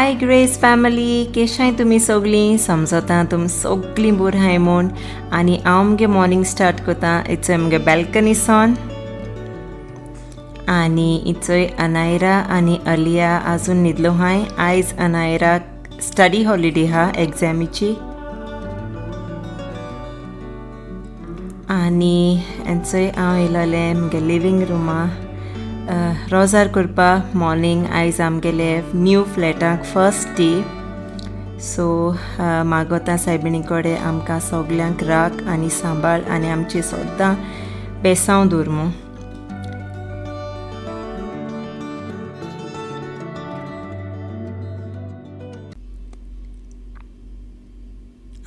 हाय grace family, केशाय तुमी सगळीं? समजता तुमी सगळीं बरी आहाय म्हूण. आनी हांव मुगे मॉर्निंग स्टार्ट करता इचोय मुगे बॅल्कनीसान. आनी इचोय अनायरा आनी अलिया आजून न्हिदलो हाय. आयज अनायराक स्टडी हॉलिडे हा एग्जामीची. आनी एन्चोय हांव येयलोलें मुगे लिवींग रुमा रोजार करपा मॉर्निंग. आयज आमगेले न्यू फ्लॅटाक फर्स्ट डे. सो मागोता सायबिणी कडेन आमकां सगल्यांक राख आनी सांबाळ आनी आमची सद्दां बेसांव दवर म्हूण.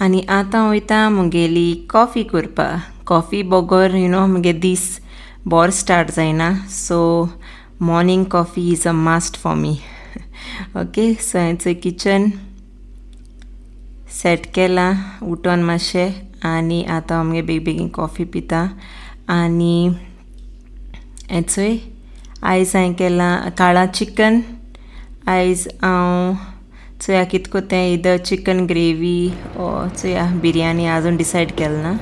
आनी आतां वयता मुगेली कॉफी करपा. कॉफी बगर you know मुगे दीस बोर स्टार्ट जायना. So morning coffee is a must for me. Okay, so हांवें किचन सेट केलां उठोन मातशें. आनी आतां आमगे बेगीन बेगीन कॉफी पिता. आनी हेचोय आयज हांवें केलां काळा चिकन. आयज हांव चोया कितें कोत्ता तें, इदर चिकन ग्रेवी ओ चोया बिरयानी, आजून डिसायड केलें ना.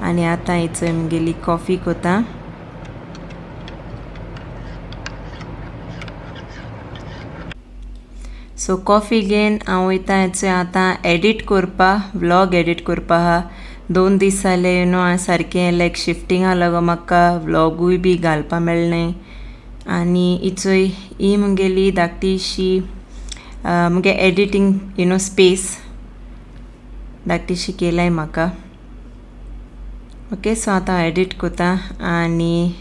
आनी आतां हेचोय मुगेली कॉफी कोत्ता. सो कॉफी घेवन हांव वयता हेचोय आतां एडिट करपा, व्लॉग एडिट करपा आहा. 2 दीस जाले you know हांवें सारकें लायक शिफ्टिंगा लागून म्हाका व्लॉगूय बी घालपा मेळ्ळें. आनी इचोय ही मुगेली धाकटीशी मुगे एडिटींग you know space धाकटीशी केलाय म्हाका. ओके, सो आतां एडिट करता. आनी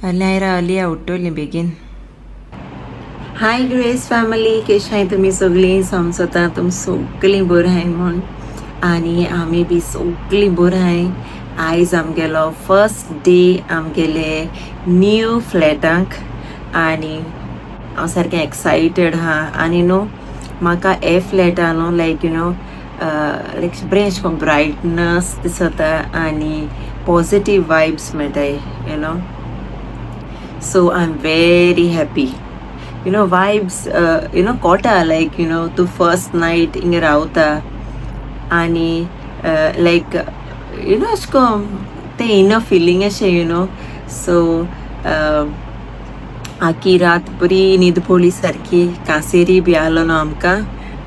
अलिया अलिया उठ्ठली बेगीन. हाय ग्रेस फॅमिली, केशाय तुमी सगळीं? समजता तुमी सगळीं बरी आहाय म्हूण. आनी आमी बी सगळीं बरी आहाय. आयज आमगेलो फर्स्ट डे आमगेले न्यू फ्लॅटाक. आनी हांव सारकें एक्सायटेड आहा. आनी न्हू म्हाका हे फ्लॅटा न्हू लायक you know लायक बरें अशें करून ब्रायटनस दिसता आनी पॉजिटीव वायब्स मेळटाय you know. So I am very happy. You know vibes you know कोटा लायक you know तूं फर्स्ट नायट हिंगा रावता आनी लायक you know अशें करून तें इनर फिलींग अशें you know. सो आखी रात बरी न्हीद पडली सारकी. कांसेरी बी आहलो न्हू आमकां,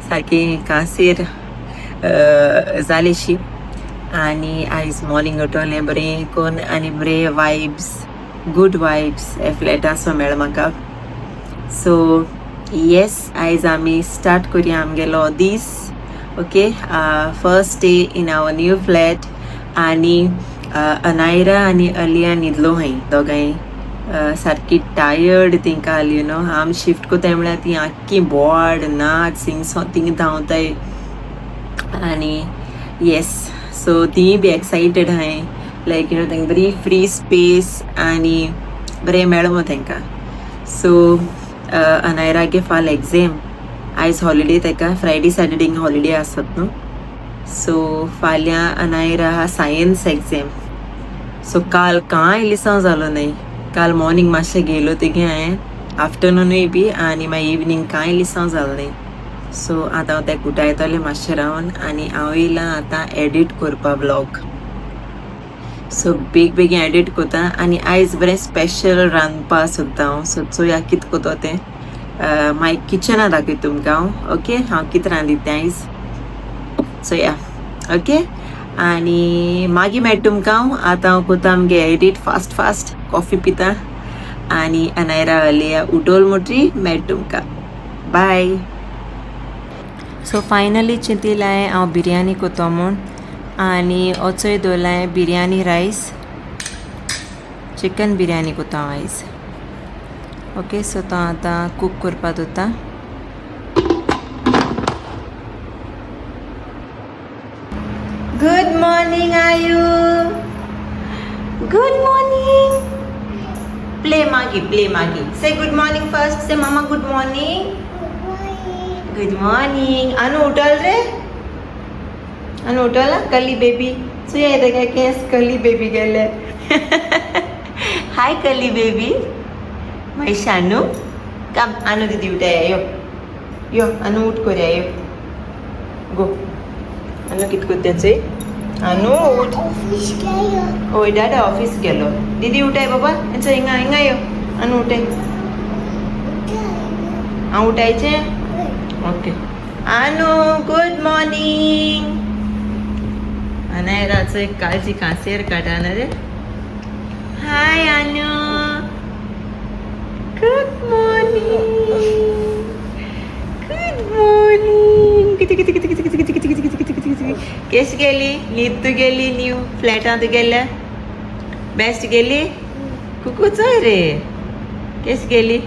सारकी कांसेर जालीशी. आनी आयज मॉर्निंग उठोलें बरें करून आनी बरे वायब्स, गूड वायब्स हे फ्लॅटासो मेळ्ळो म्हाका. सो येस, आयज आमी स्टार्ट करुया आमगेलो दीस. Okay, first day in our new flat. आनी अनायरा आनी अलिया न्हिदलो हांय दोगांय सारकी टायर्ड तेंकां you know. आमी शिफ्ट कोताय म्हळ्यार ती आख्खी बोर्ड नाच थिंग थिंग धांवताय. आनी येस, सो तीय बी एक्सायटेड हांय लायक you know तेंकां बरी फ्री स्पेस आनी बरें मेळ्ळो तेंकां. सो अनायरागे फाल एग्झाम, आयज हॉलिडे तेका, फ्रायडे सॅटर्डे हॉलिडे आसत न्हू. सो फाल्यां अनायरा आहा सायन्स एग्झाम. सो काल कांय लिसांव जालो न्हय. काल मॉर्निंग मातशें गेलो तेगे हांवें, आफ्टरनुनूय बी, आनी मागीर इवनींग कांय लिसांव जालें न्हय. सो आतां हांव तेका उठायतलें मातशें रावन. आनी हांव येयलां आतां एडिट करपा व्लॉग. सो बेग बेगीन एडिट करता. आनी आयज बरें स्पेशल रांदपा सोदता हांव. सो चोया कितें करता तें. मागीर किचना दाखयता तुमकां हांव. ओके, हांव कितें रांदता तें आयज चोया. ओके, आनी मागीर मेळटा तुमकां हांव. आतां हांव करता आमगे एडिट फास्ट फास्ट, कॉफी पिता. आनी अनायरा अलिया उठोल म्हणटरी मेळटा तुमकां. बाय. सो फायनली चिंतिलाय हांव बिरयानी करता म्हूण. आनी ओचोय दवरलाय बिरयानी रायस, चिकन बिरयानी करता हांव आयज. ओके, सो तो आतां कूक करपा दवरता. Good morning Aayu, good morning. Play मागी, प्ले मागी. Say good morning first. Say mama good morning. Good morning. Anu उठल रे? अनु उठला? कली बेबी चुया येता काय केस कली बेबी गेले. हाय कली बेबी, माय शानू, कम. अनु दीदी उठाया यो. यो आनी उठ करया यो गो आनी कित कोत्ता चोय आनू उठ. ओय दादा ऑफिस गेलो. दीदी उठाय बाबा चल हिंगा हिंगा यो आनू उठाय. हांव उठायचें. ओके आनू गुड मॉर्निंग. अनायराचो एक कालची कांसेर काडटा रे. Hi Anu good morning. Good morning. किती किती किती किती किती किती किती किती किती किती किती केस गेली न्हीद तूं गेली न्यू फ्लॅटांत गेल्या बेस्ट गेली कुकू चोय रे केस गेली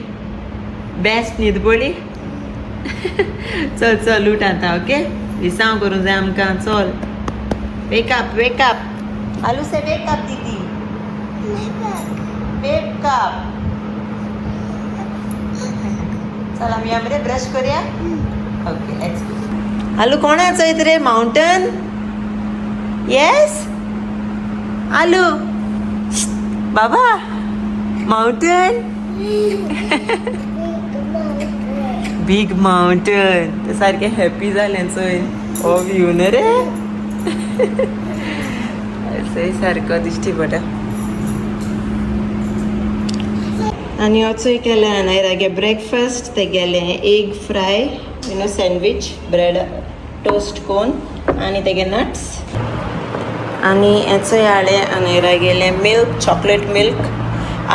बेस्ट न्हीद पडली. चल चल उठ आतां. ओके लिसांव करूंक जाय आमकां. चल वेक अप वेक अप. आलू से वेक अप दीदी वेक अप. चल आमी या मरे ब्रश करया. Okay let's go. आलू कोणा चोयत रे माउंटन. येस आलू बाबा माउंटन बीग माउंटन. ते सारकें हॅपी जालें चोय हो व्यू न्हू रे चोय सारको दिश्टी पडटा. आनी वचूय केलें अनायरागे ब्रेकफास्ट. ते गेलें egg fry you know sandwich bread toast कोन आनी तेगे नट्स. आनी हेचोय हाडलें अनायरा गेलें मिल्क चॉकलेट मिल्क.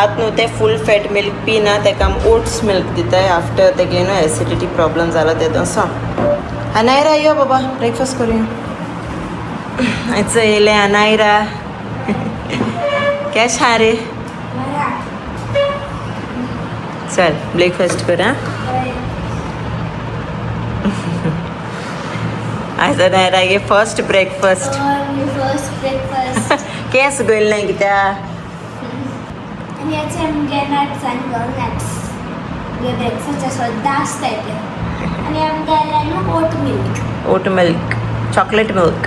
आतां न्हू तें फूल फॅट मिल्क पिना तेका आमी ओट्स मिल्क दिताय आफ्टर तेगे न्हू एसिडिटी प्रॉब्लम जाला तेदोसो. अनायरा यो बाबा ब्रेकफास्ट करुया. हेचो येयलें अनायरा केश हा रे. चल ब्रेकफास्ट कर. हां आयज अनायरागे फर्स्ट ब्रेकफास्ट. केस गोयलें कित्या आनी याचे आमगे नट्स आनी नट्स ब्रेकफास्ट सद्दां आसताय ते. आनी आमगे न्हू oat milk. Oat milk chocolate milk.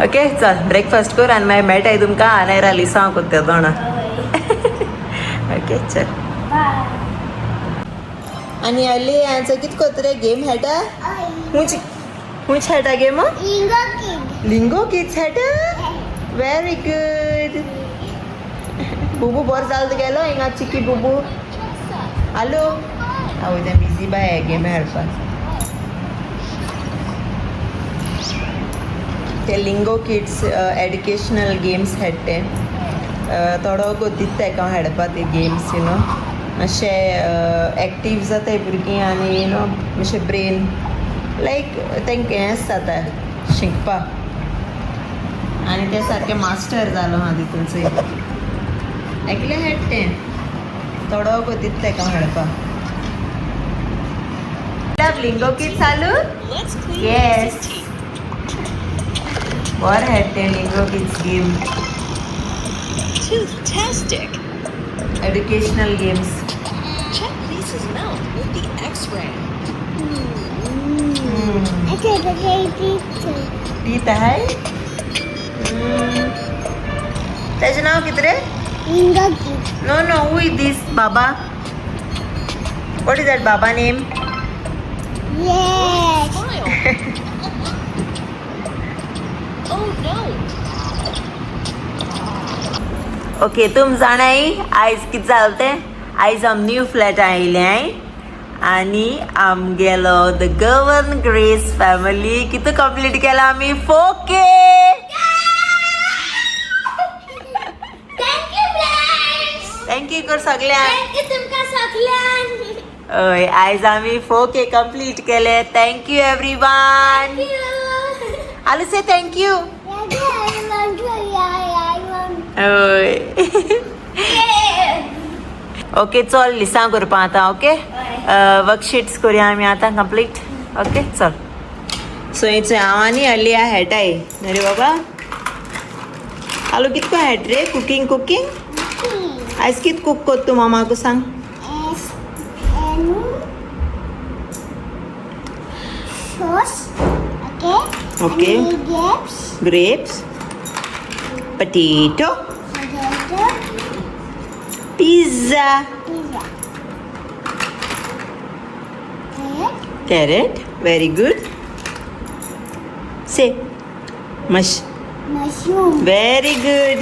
Okay चल ब्रेकफास्ट कर आनी मागीर मेळटाय तुमकां. अनायरा लिसांव कोत्ता दोणा. ओके चल. आनी अली हांचो कितें कोत्ता रे गेम खेळटा. खंयची खंयची खेळटा गेम. लिंगो किड्स खेळटा. Very good. बुबू बरो जालो तुगेलो हिंगा चिकी बुबू. हॅलो हांव तें बिजी बाय गेम खेळपाक. ते लिंगो किड्स एड्युकेशनल गेम्स खेळटा ते थोडो गोतीत तेका खेळपा ते गेम्स you know मातशें एक्टीव जाताय भुरगीं आनी you know मातशें ब्रेन लायक तेंकां हेंच जाता शिकपाक. आनी ते सारकें मास्टर जालो आहा तितून चोय एकलें खेळटा तें थोडो गोतीत तेका खेळपाक. लिंगो किड्स चालू. येस बरें खेळटा तें Lingo kids game. Toothtastic. Educational games. Check Lisa's mouth with the X-ray. Teeth आहे. त्याचें नांव कितें रे. No no who is this Baba. What is that Baba name. Smile. Oh no. Okay तुम जाणाय आयज कितें जालें तें. आयज आम न्यू फ्लॅट आयलें आनी आमगेलो the Goan grace family कितें कंप्लीट केला आमी 4K. Thank you कर सगळ्यांक. हय आयज आमी 4K कंप्लीट केले. Thank you everyone. Aloo Se thank you. हय ओके चल लिसांव करपा आतां. ओके वर्कशीट्स करुया आमी आतां कंप्लीट. ओके चल. सो चोय हांव आनी अलिया खेळटाय न्हू रे बाबा. आलू कितको खेळटा रे कुकींग कुकींग. आयज कित कूक कोत्ता तूं मामाक सांग. Okay. Grapes potato pizza. Carrot, very good. Say mushroom. Very good.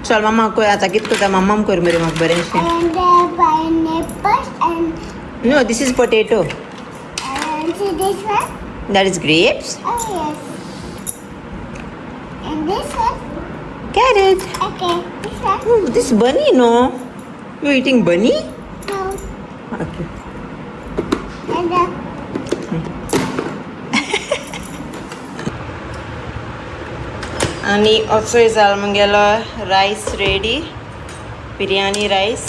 चल मामा कर आतां कितें करता मामाम कर मरे म्हाका बरेंशें. And pineapple and No, this is potato. And see this one? That is grapes. Oh yes. And this one? Carrot. Okay. This one? Oh, this bunny, no? You eating bunny? No. Okay. And आनी असोय जालो मुगेलो rice ready, biryani rice.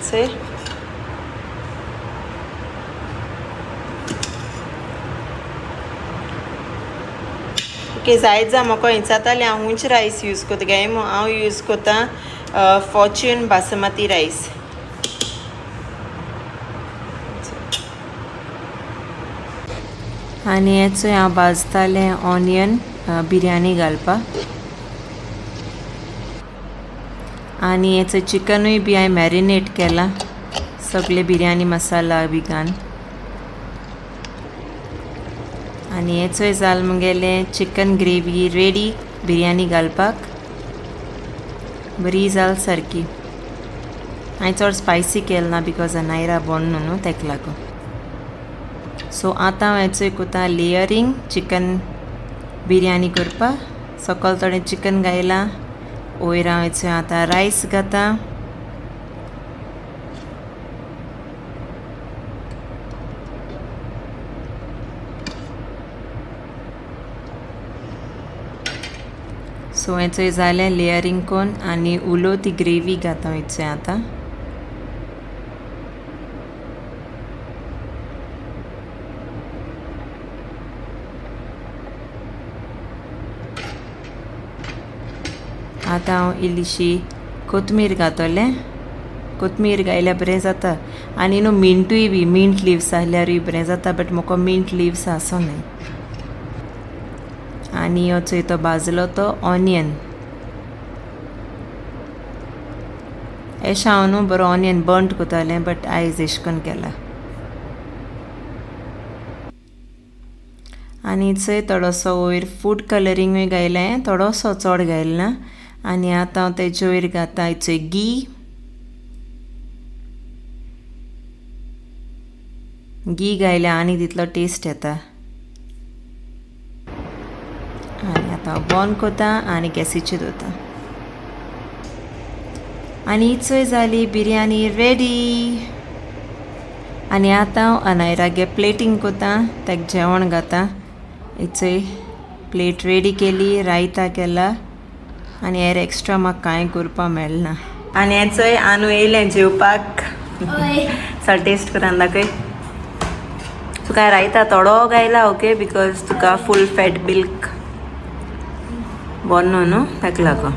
चोय okay जायत जा म्हाका विचारतालें हांव खंयचे rice use करता काय मू. हांव यूज करता फॉर्च्यून बासमती रायस. आनी हेचोय हांव भाजतालें ऑनियन बिरयानी घालपाक. आनी हेचो चिकनूय बी हांवें मॅरिनेट केलां सगळे बिरयानी मसाला बी घालून. आनी हेचोय जाल मुगेलें चिकन ग्रेवी रेडी बिरयानी घालपाक. बरी जाल सारकी. हांवें चड स्पायसी केलें ना because Naira बोन न्हू तेका लागून. सो आतां हांव हेचोय कोता लेयरींग चिकन बिरयानी करपाक. सकयल थोडें चिकन घायलां, वयर हांव हेचोय आतां रायस घाता. सो हेचोय जालें लेयरींग कोन्न आनी उलो ती ग्रेवी घाता हेचोय आतां. आतां हांव इल्लीशी कोथमीर घातलें. कोथमीर घायल्यार बरें जाता. आनी न्हू मिंटूय बी मिंट लिव्स आहल्यारूय बरें जाता, बट म्हाका मिंट लिव्स आसो न्हय. आनी हो चोय तो भाजलो तो ऑनियन. एशें हांव न्हू बरो ऑनियन बर्न करतालें, बट आयज एशें कोन्न केला. आनी चोय थोडोसो वयर फूड कलरींगूय घायलें, थोडोसो चड घायलें ना. आनी आतां हांव तेजे वयर घाता चोय घी. घी घायल्यार आनी तितलो टेस्ट येता. आनी आतां हांव बंद करता आनी गॅसीचेर दवरता. आनी चोय जाली बिरयानी रेडी. आनी आतां हांव अनायरागे प्लेटींग करता, ताका जेवण घाता. चोय प्लेट रेडी केली, रायता केला. आनी हेर एक्स्ट्रा म्हाका कांय करपाक मेळना. आनी हें चोय आनू येयलें जेवपाक. चल टेस्ट करून दाखय. तुका रायता थोडो घायला ओके, because तुका फूल फॅट मिल्क बरो न्हू ताका लागून.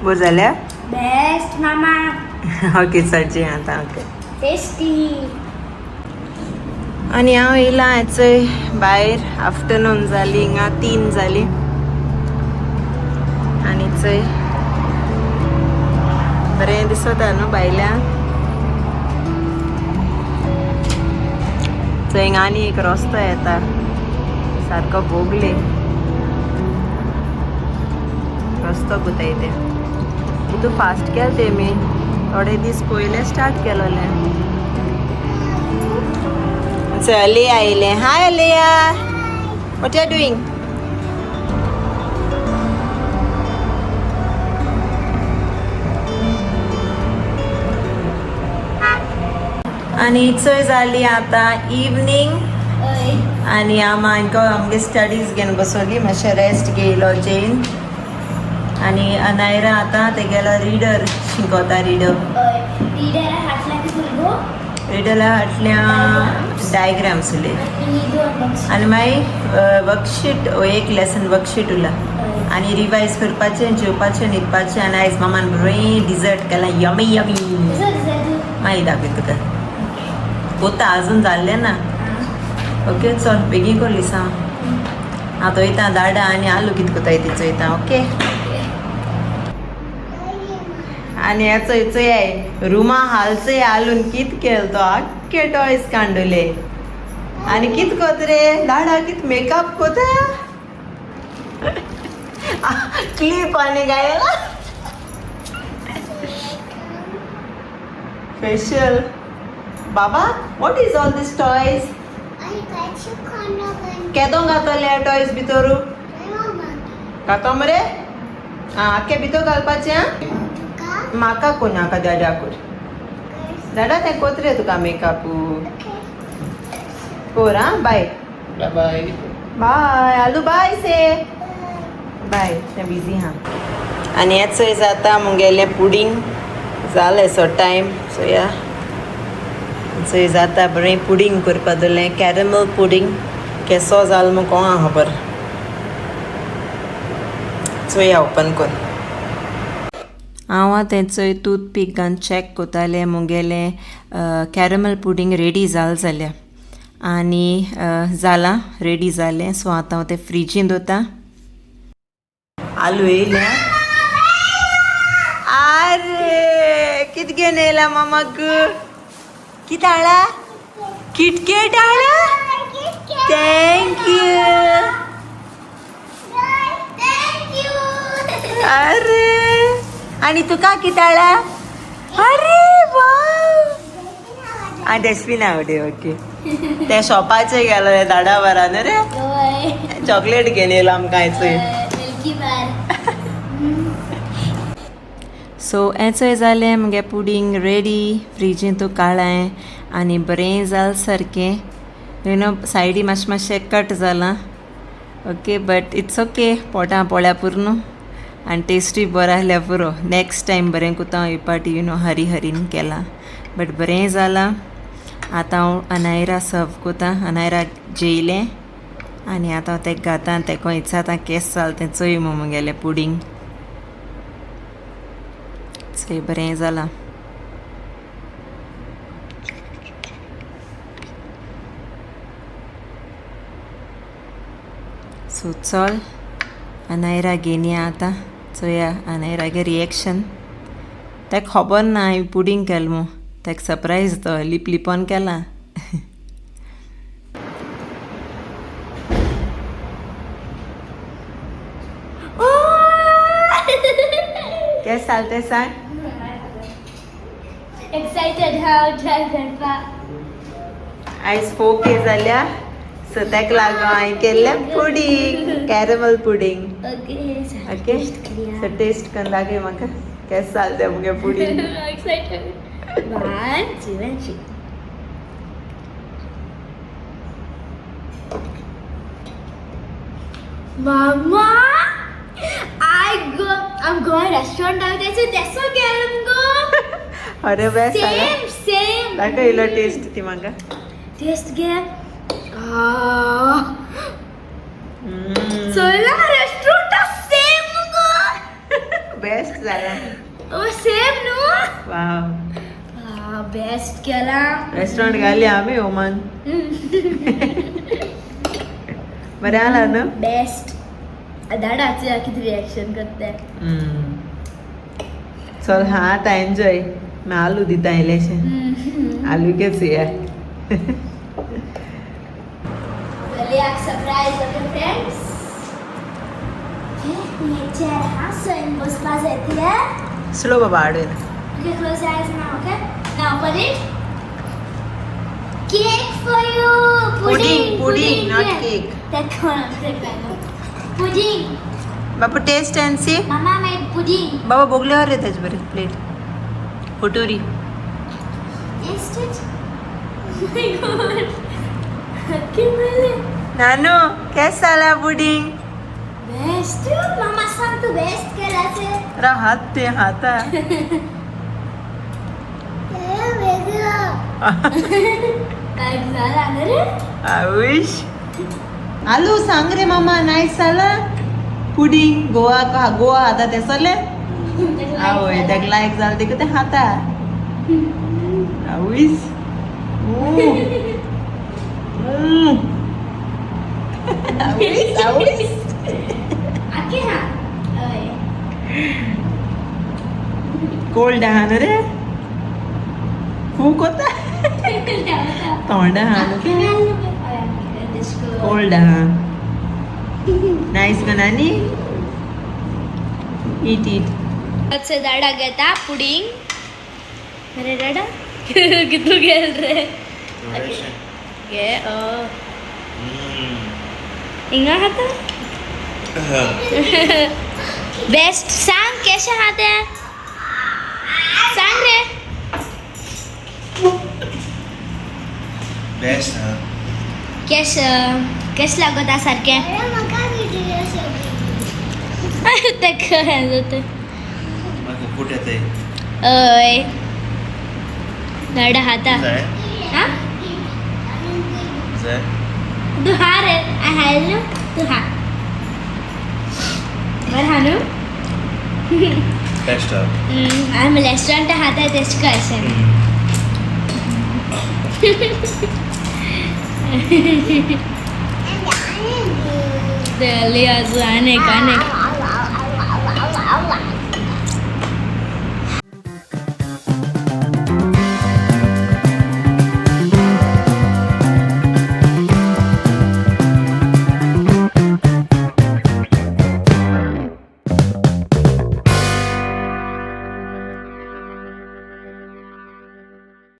बरें जाल्यार बेस्ट मामा. ओके चल जे आतां. Okay tasty. आनी हांव येयलां हेचोय भायर. आफ्टरनून जाली हिंगा 3 जाली. आनी चोय बरें दिसता न्हू भायल्यान. चोय हिंगा आनी एक रस्तो येता सारको भोगले रस्तो कोताय ते. तितू फास्ट केलें तेमी थोडे दीस पयले स्टार्ट केलोलें. So Aliyah आयलें. Hi Aliya, what you are doing? आनी चोय जाली आतां इवनींग. आनी आमकां आमगे स्टडीज घेवन बसवली, मातशें रेस्ट घेयलो जेन. आनी अनायरा आतां तेगेलो रिडर शिकता. रिडर रिडरा फाटल्या डायग्राम्स उरले आनी मागीर वर्कशीट एक लेसन वर्कशीट उरला. आनी रिवायज करपाचें, जेवपाचें, न्हिदपाचें. आनी आयज मामान बरें डिजर्ट केलां, यमी यमी. मागीर दाखय तुका. कोता अजून जाल्लें ना. ओके चल बेगीन कर लिसांव. आतां वयता दाडा आनी आलू कितें कोताय ती चोयता. ओके. आनी हे चोय चोय रुमा हालचोय हालून कित केल तो आख्खे टॉयज कांडले. आनी कित कोत रे दाडा, कित मेकअप कोता, क्लिप आनी गायला फेशियल. बाबा, what is all this toys? केदों घातले टॉयज भितर? घातो मरे? आं, आख्खे भितर घालपाचें. आं, म्हाका कोण नाका, दादा कोर. दादा, तें कोत रे तुका मेकअप कोर. आं, बाय. Bye bye. बाय आलू, बाय से बाय. तें बिजी हा. आनी हें चोय जाता मुगेलें पुडींग जालें. सो टायम चोया, चोय जाता बरें पुडींग करपा दवरलें, कॅरमल पुडींग. केसो जालो म्हूण कोणा खबर. चोया ओपन कोन्न. हांव आतां चोय टूथपीक घालून चॅक कोतालें, मुगेलें कॅरमल पुडींग रेडी जाल जाल्यार. आनी जालां, रेडी जालें. सो आतां हांव तें फ्रिजीन दवरता. आलू येयल्या. आरे, कित घेवन येयला मामाक? कित हाडला? किटकेट हाडला. Thank you. अरे, आणि तुका कित हाडला? अरे वा, आ डस्टबीन आवडे. ओके, ते शॉपाचे गेलो दाडा वरान रे, चॉकलेट घेवन येयलो आमकां. चोय. Milky bar. सो हें चोय जालें मुगे पुडींग रेडी. फ्रिजींत काळ्ळें आनी बरें जालें सारकें. You know, सायडी मातशें मातशें कट जालां. Okay, but it's okay. पोटां पोळ्या पुरो न्हू, आनी टेस्टूय बरो आहल्यार पुरो. नेक्स्ट टायम बरें कोता हांव. ही पाटी you know Hari हरीन केलां, बट बरें जालां. आतां हांव अनायरा सर्व कोता. अनायरा जेयलें आनी आतां हांव तेका घाता. तेका इचाता केस जालें तें. चोय मु मुगेलें पुडींग चोय, बरें जालां. सो चल, अनायरा घेनया. आतां चोया अनायरागे रिएक्शन. तेका खबर ना हांवें पुडींग केलें म्हूण. तेका सरप्रायज, तो लिप लिपोन केलां. केस जालें तें सांग. एक्सायटेड हांव ट्राय करपाक. आयज 4K जाल्या, सो तेका लागून हांवें केल्लें pudding, caramel pudding. Okay. Okay, so taste करून दाखय म्हाका केस जालें तें मुगे pudding. Excited. One, two and three. Mama, I go. I'm going restaurant now. That's it. That's so good. Go. अरे, बेस्ट जालें. Same, same. दाखय इलो टेस्ट ती म्हाका. Taste घे. Ah. So la restaurant same go. Best जालें. Oh, same no? वाव. Ah, best केला. रेस्टॉरंट घाली आमी ओमान. बरें आला न्हू? बेस्ट. दादाचे किती रिएक्शन करते. चल, हा, आतां एन्जॉय. मागीर आलू दिता इल्लेशें. आलू केच या. Surprise, okay friends. ये चेयर हा, सो इन बसपा जाय ते. स्लो बाबा, हाडून. Okay, close your eyes now, okay? Now open it. Cake for you. Pudding, pudding, not cake. That's what I'm saying. Pudding. Bapu, taste and see. Mama made pudding. बाबा, बोगल्यावर रे त्याच बरे plate कटोरी. Taste it. Oh my God. Okay, really. नानू, केस जाला pudding? Best. मामा सांग तू best केलाचे. रा हात ते हाता. वेगळं काय झालं रे? आविश, आलू, सांग रे मामा, नायस जाला पुडींग. गोवा गोवा खाता ते सगळे. आवय, ताका लायक जालें देखून ते खाता. आवयस. आवयस, आवयस. आके हा. अय. कोल्ड आहा न्हू रे, फू कोता तोंड आहा न्हू ते, कोल्ड आहा. नायस गो नानी, ईट ईट. दाडा घेता पुडींग. अरे दाडा कितू गेल रे? घे. हिंगा खाता बेस्ट. सांग केशें आहा तें, सांग रे. बेस्ट हा. केश केश लागता सारकें तेका हें जाता. म्हाका कुट येताय. हय, दाडा खाता. जाय. हा. जाय. तू खा रे, हाय न्हू, तू खा, बरें हा न्हू? बेस्ट हा. आमी रेस्टॉरंट खाता तेश कशें. आजू आनेक आनेक.